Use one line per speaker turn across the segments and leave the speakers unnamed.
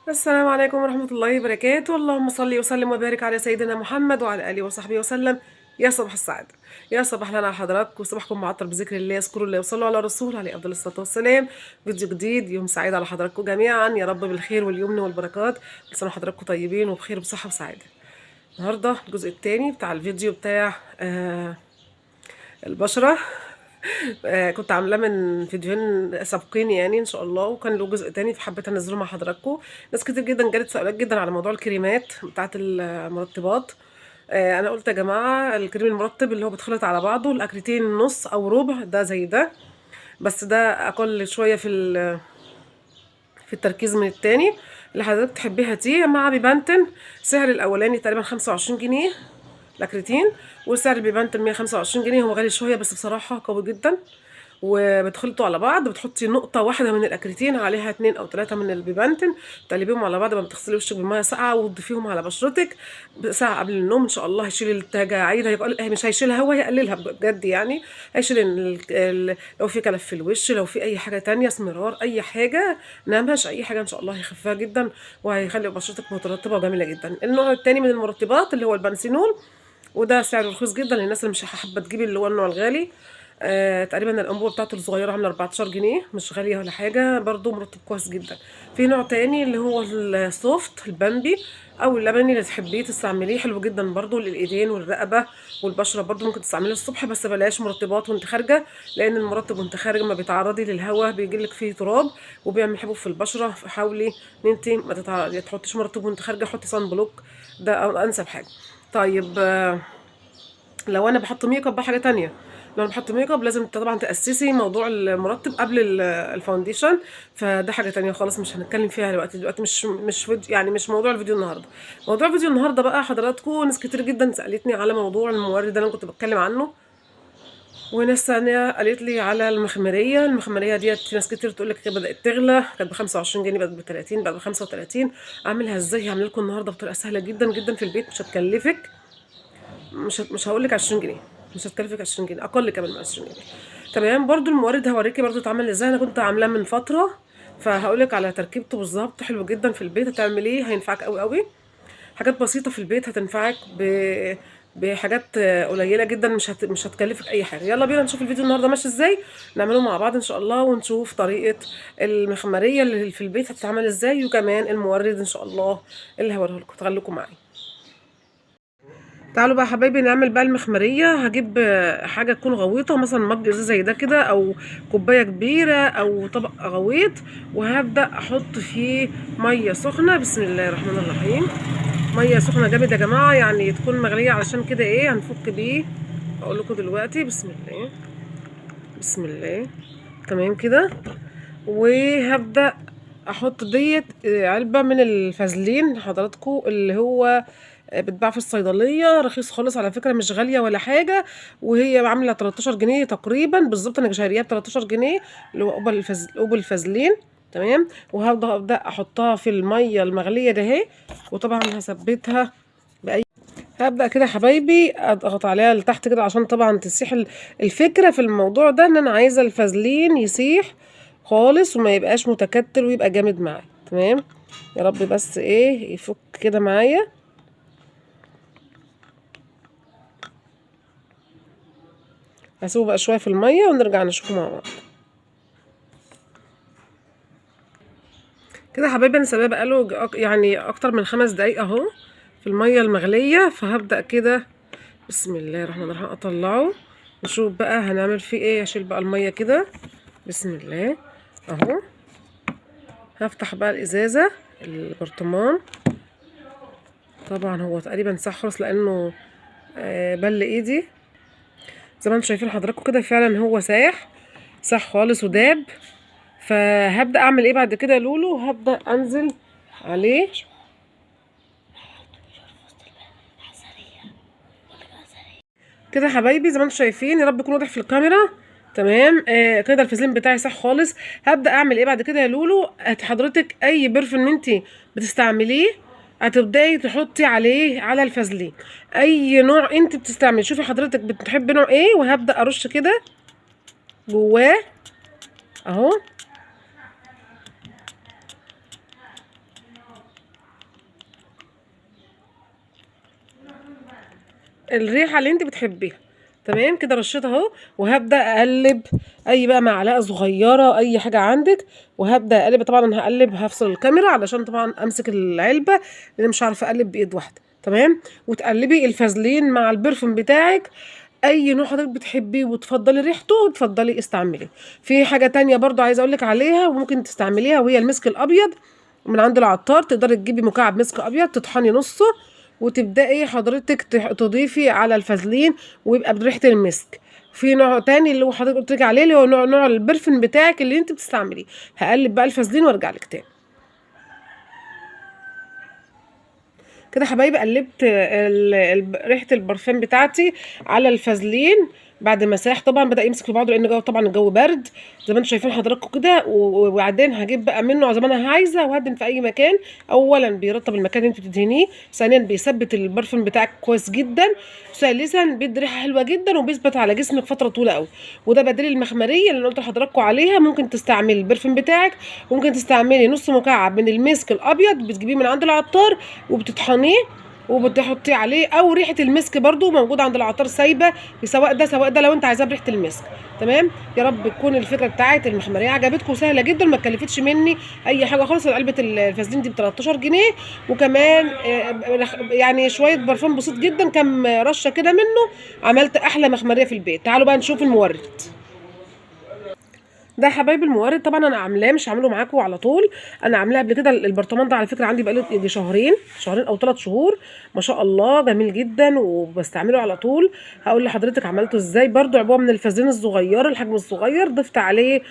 السلام عليكم ورحمة الله وبركاته. اللهم صل وسلم وبارك على سيدنا محمد وعلى آله وصحبه وسلم. يا صباح السعادة، يا صباح لنا على حضراتكم، وصباحكم معطر بذكر الله. اذكروا الله وصلوا على الرسول عليه أفضل الصلاة والسلام. فيديو جديد، يوم سعيد على حضراتكم جميعا يا رب بالخير واليمن والبركات. كل سنة وحضراتكم طيبين وبخير وبصحة وسعادة. النهاردة الجزء الثاني بتاع الفيديو بتاع البشرة. كنت عاملاه من فيديوهين سابقين يعني ان شاء الله، وكان له جزء تاني فحبيت انزله مع حضراتكم. ناس كتير جدا جالت سؤالات جدا على موضوع الكريمات بتاعه المرطبات. انا قلت يا جماعة الكريم المرطب اللي هو بيتخلط على بعضه الاكريتين نص او ربع، ده زي ده بس ده اقل شوية في التركيز من التاني. اللي حضرتك تحبيها دي مع بيبانتين. سعر الاولاني تقريبا 25 جنيه الاكريتين، وسعر البيبانتين 125 جنيه. هو غالي شوية بس بصراحة قوي جدا. وبتخلطوا على بعض، بتحطي نقطة واحدة من الأكريتين عليها 2 أو 3 من البيبانتين، تقلبيهم على بعض ما بتغسلي وشك بمية ساقعة وتضيفيهم على بشرتك ساعة قبل النوم. إن شاء الله هيشيل التجاعيد، مش هيشيلها، هو هيقللها بجد يعني. هيشيل لو في كلف في الوش، لو في أي حاجة تانية، اسمرار، أي حاجة، نمش، أي حاجة إن شاء الله هيخفها جدا وهيخلي بشرتك مترطبة وجميلة جدا. النوع التاني من المرطبات اللي هو البنسينول، وده سعره رخيص جدا للناس اللي مش حابة تجيب اللي هو النوع الغالي. تقريبا الانبوبة بتاعته الصغيرة عامله 14 جنيه، مش غالية ولا حاجة، برضو مرطب كويس جدا. في نوع تاني اللي هو ال soft البامبي او اللبني اللي تحبيه تستعمليه، حلو جدا برضو للايدين والرقبة والبشره. برضو ممكن تستعمليه الصبح، بس بلاش مرطبات وانت خارجه، لان المرطب وانت خارجه ما بيتعرضي للهواء بيجيلك فيه تراب وبيعمل حبوب في البشرة. فحاولي ان انت ما تحطيش مرطب وانت خارجه، حطي sun block، ده انسب حاجة. طيب لو انا بحط make up بقى حاجة تانية. لو انا بحط make up لازم طبعا تاسسي موضوع المرطب قبل ال foundation، فده حاجة تانية خالص مش هنتكلم فيها دلوقتي. دلوقتي مش فيديو، يعني مش موضوع الفيديو النهارده. موضوع الفيديو النهارده بقى حضراتكم، ناس كتير جدا سالتني على موضوع المورد اللي انا كنت بتكلم عنه، وناس ثانية قالت لي على المخمريه. المخمريه ديت في ناس كتير تقول لك بدات تغلى، كانت ب 25 جنيه بقت ب 30، بقت ب 35. اعملها ازاي؟ هعمل لكم النهارده بطريقة سهلة جدا جدا في البيت، مش هتكلفك، مش هقول لك 20 جنيه، مش هتكلفك 20 جنيه، اقل كمان من 20 جنيه. تمام. برضو المورد هوريكي برضو اتعمل ازاي، انا كنت عاملاه من فترة فهقول لك على تركيبته بالظبط. حلو جدا في البيت هتعمليه، هينفعك قوي قوي. حاجات بسيطة في البيت هتنفعك بحاجات قليله جدا، مش هتكلفك اي حاجة. يلا بينا نشوف الفيديو النهارده ماشي ازاي، نعمله مع بعض ان شاء الله، ونشوف طريقه المخمريه اللي في البيت هتتعمل ازاي، وكمان المورد ان شاء الله اللي هوريه لكم. تخليكم معايا. تعالوا بقى حبايبي نعمل بقى المخمريه. هجيب حاجة تكون غويطه، مثلا مج ازاز زي ده كده، او كوباية كبيرة، او طبق غويط، وهبدا احط فيه مية سخنة. بسم الله الرحمن الرحيم. مية سخنة جامد يا جماعة، يعني تكون مغليه، علشان كده ايه هنفك بيه، اقول لكم دلوقتي. بسم الله بسم الله. تمام كده. وهبدا احط ديت علبة من الفازلين حضراتكم، اللي هو بتباع في الصيدلية، رخيص خالص على فكرة، مش غالية ولا حاجة، وهي عامله 13 جنيه تقريبا بالظبط. انا شاريها ب 13 جنيه، اللي هو قبل الفازلين. تمام. وهبدا احطها في المية المغليه ده اهي، وطبعا هثبتها باي. هبدا كده حبايبي اضغط عليها لتحت كده عشان طبعا تسيح. الفكرة في الموضوع ده ان انا عايزه الفازلين يسيح خالص وما يبقاش متكتل ويبقى جامد معايا. تمام. يا رب بس ايه يفك كده معايا. هسيبه بقى شوية في المية ونرجع نشوفه مع بعض. كده يا حبايبي انا سايباه بقاله يعني اكتر من 5 دقايق اهو في المية المغليه. فهبدا كده بسم الله الرحمن الرحيم اطلعه، نشوف بقى هنعمل فيه ايه. هشيل بقى المية كده بسم الله اهو. هفتح بقى الازازه البرطمان، طبعا هو تقريبا ساح خالص لانه بل ايدي زي ما انتم شايفين حضراتكم كده، فعلا هو ساح خالص وداب. فهبدا اعمل ايه بعد كده يا لولو؟ هبدا انزل عليه كده حبايبي زي ما انتم شايفين، يا رب يكون واضح في الكاميرا. تمام. كده الفازلين بتاعي ساح خالص. هبدا اعمل ايه بعد كده يا لولو؟ حضرتك اي perfume انت بتستعمليه هتبداي تحطي عليه على الفازلين، اي نوع انت بتستعملي. شوفي حضرتك بتحبي نوع ايه، وهبدا ارش كده جواه اهو. الريحة اللي انت بتحبيها. تمام كده رشيتها اهو، وهبدا اقلب اي بقى معلقه صغيرة اي حاجة عندك، وهبدا اقلب. طبعا انا هقلب، هفصل الكاميرا علشان طبعا امسك العلبة لان مش عارفه اقلب بايد واحدة. تمام، وتقلبي الفازلين مع البرفيوم بتاعك، اي نوع حضرتك بتحبيه وتفضلي ريحته تفضلي استعملي. في حاجة تانية برضو عايزه اقولك عليها وممكن تستعمليها، وهي المسك الابيض من عند العطار. تقدري تجيبي مكعب مسك ابيض تطحني نصه وتبداي حضرتك تضيفي على الفازلين ويبقى بريحه المسك. في نوع تاني اللي هو حضرتك قلت لك عليه اللي هو نوع البرفن بتاعك اللي انت بتستعمليه. هقلب بقى الفازلين وارجع لك تاني. كده حبايبي قلبت ريحه البرفان بتاعتي على الفازلين بعد ما ساح، طبعا بدا يمسك في بعضه لان طبعا الجو برد زي ما انتم شايفين حضراتكم كده. وبعدين هجيب بقى منه زي ما انا عايزه وهدهن في اي مكان. اولا بيرطب المكان اللي انت بتدهنيه، ثانيا بيثبت البرفان بتاعك كويس جدا، ثالثا بيدي ريحه حلوة جدا وبيثبت على جسمك فترة طويلة قوي. وده بديل المخمريه اللي انا قلت لحضراتكم عليها. ممكن تستعملي البرفان بتاعك، ممكن تستعملي نص مكعب من المسك الابيض بتجيبيه من عند العطار وبتطحنيه وبتحطيه عليه، او ريحه المسك برضو موجودة عند العطار سايبه، سواء ده سواء ده لو انت عايزاه بريحه المسك. تمام، يا رب تكون الفكرة بتاعت المخمريه عجبتكم، سهلة جدا ما اتكلفتش مني اي حاجة خالص. علبة الفازلين دي ب 13 جنيه، وكمان يعني شوية برفان بسيط جدا كم رشه كده منه، عملت احلى مخمريه في البيت. تعالوا بقى نشوف المورد ده حبايب. المورد طبعا انا عاملاه، مش هعمله معاكم على طول، انا عاملاه قبل كده. البرطمان ده على فكرة عندي بقاله يجي شهرين او 3 شهور، ما شاء الله جميل جدا وبستعمله على طول. هقول لحضرتك عملته ازاي. برده عبوة من الفازلين الصغيرة الحجم الصغير، ضفت عليه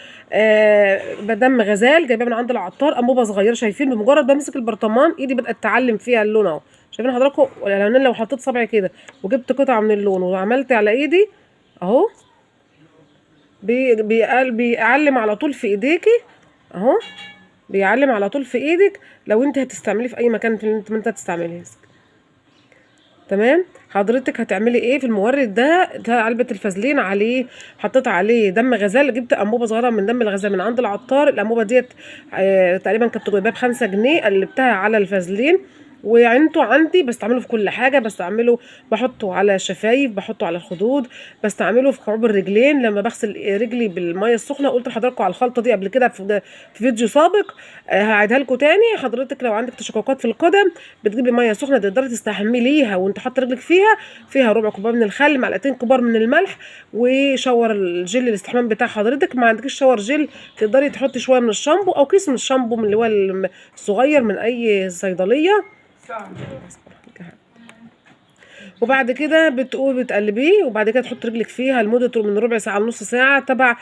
بدم غزال جايباه من عند العطار، انبوبة صغيرة. شايفين بمجرد بمسك البرطمان ايدي بدات تعلم فيها اللون اهو، شايفين حضراتكم؟ يعني لو حطيت صبعي كده وجبت قطعه من اللون وعملت على ايدي اهو بيعلم على طول في ايديكي اهو، بيعلم على طول في ايدك لو انت هتستعمليه في اي مكان في اللي انت هتستعمليه. تمام، حضرتك هتعملي ايه في المورد ده؟ ده علبة الفازلين عليه حطيت عليه دم غزال، جبت انبوبة صغيرة من دم الغزال من عند العطار. الانبوبة ديت تقريبا كانت جايباها ب 5 جنيه، قلبتها على الفازلين وعنته عندي، بستعمله في كل حاجة، بستعمله بحطه على الشفايف، بحطه على الخدود، بستعمله في كعوب الرجلين لما بغسل رجلي بالمية السخنة. قلت لحضراتكم على الخلطة دي قبل كده في فيديو سابق، هعيدها لكم تاني. حضرتك لو عندك تشققات في القدم بتجيبي مية سخنة تقدري تستحمليها وانت حاطه رجلك فيها ربع كوباية من الخل، معلقتين كبار من الملح، وشاور الجل الاستحمام بتاع حضرتك. ما عندكيش shower gel تقدري تحطي شوية من الشامبو او كيس من الشامبو من اللي هو الصغير من اي صيدلية. وبعد كده بتقومي بتقلبيه، وبعد كده تحط رجلك فيها لمدة من ربع ساعة لنص ساعة تبع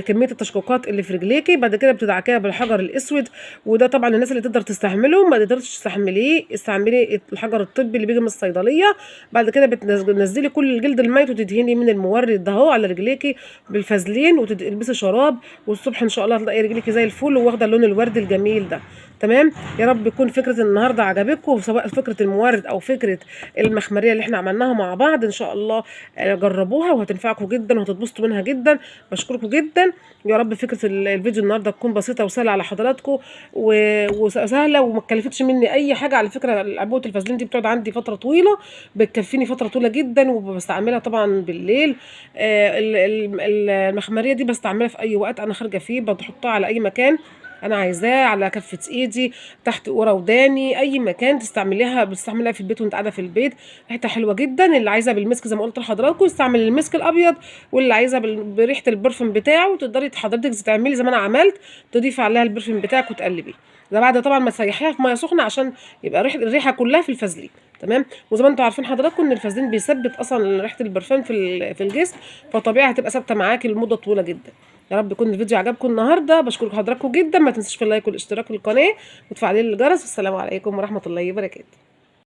كمية التشققات اللي في رجليكي. بعد كده بتدعكيها بالحجر الاسود، وده طبعا الناس اللي تقدر تستحمله، ما تقدرش تستحمليه استعملي الحجر الطبي اللي بيجي من الصيدلية. بعد كده بتنزلي كل الجلد الميت وتدهني من المورد ده اهو على رجليكي بالفازلين، وتلبسي شراب، والصبح ان شاء الله هتلاقي رجليكي زي الفل وواخده اللون الورد الجميل ده. تمام، يا رب يكون فكرة النهارده عجبتكم، سواء فكرة المورد او فكرة المخمريه اللي احنا عملناها مع بعض. ان شاء الله جربوها وهتنفعكم جدا وهتتبسطوا منها جدا. بشكركم جدا، يا رب فكرة الفيديو النهارده تكون بسيطة وسهلة على حضراتكم وسهلة وما اتكلفتش مني اي حاجة. على فكرة عبوة الفازلين دي بتقعد عندي فترة طويلة، بتكفيني فترة طويلة جدا، وبستعملها طبعا بالليل. المخمريه دي بستعملها في اي وقت انا خارجه فيه، بحطها على اي مكان انا عايزاه، على كفه ايدي، تحت ورا وداني، اي مكان تستعمليها. بتستعمليها في البيت وانت قاعدة في البيت، ريحتها حلوة جدا. اللي عايزها بالمسك زي ما قلت لحضراتكم يستعمل المسك الابيض، واللي عايزها بريحه البرفان بتاعه تقدري حضرتك تعملي زي ما انا عملت، تضيفي عليها البرفان بتاعك وتقلبيه. ده بعد طبعا ما تسيحيها في مية سخنة عشان يبقى الريحة كلها في الفازلين. تمام، وزي ما انتم عارفين حضراتكم ان الفازلين بيثبت اصلا ريحه البرفان في الجسم، فطبيعي هتبقى ثابتة معاكي لمدة طويلة جدا. يا رب يكون الفيديو عجبكم النهارده. بشكر حضراتكم جدا، ما تنسوش في اللايك والاشتراك في القناة وتفعيل الجرس، والسلام عليكم ورحمة الله وبركاته.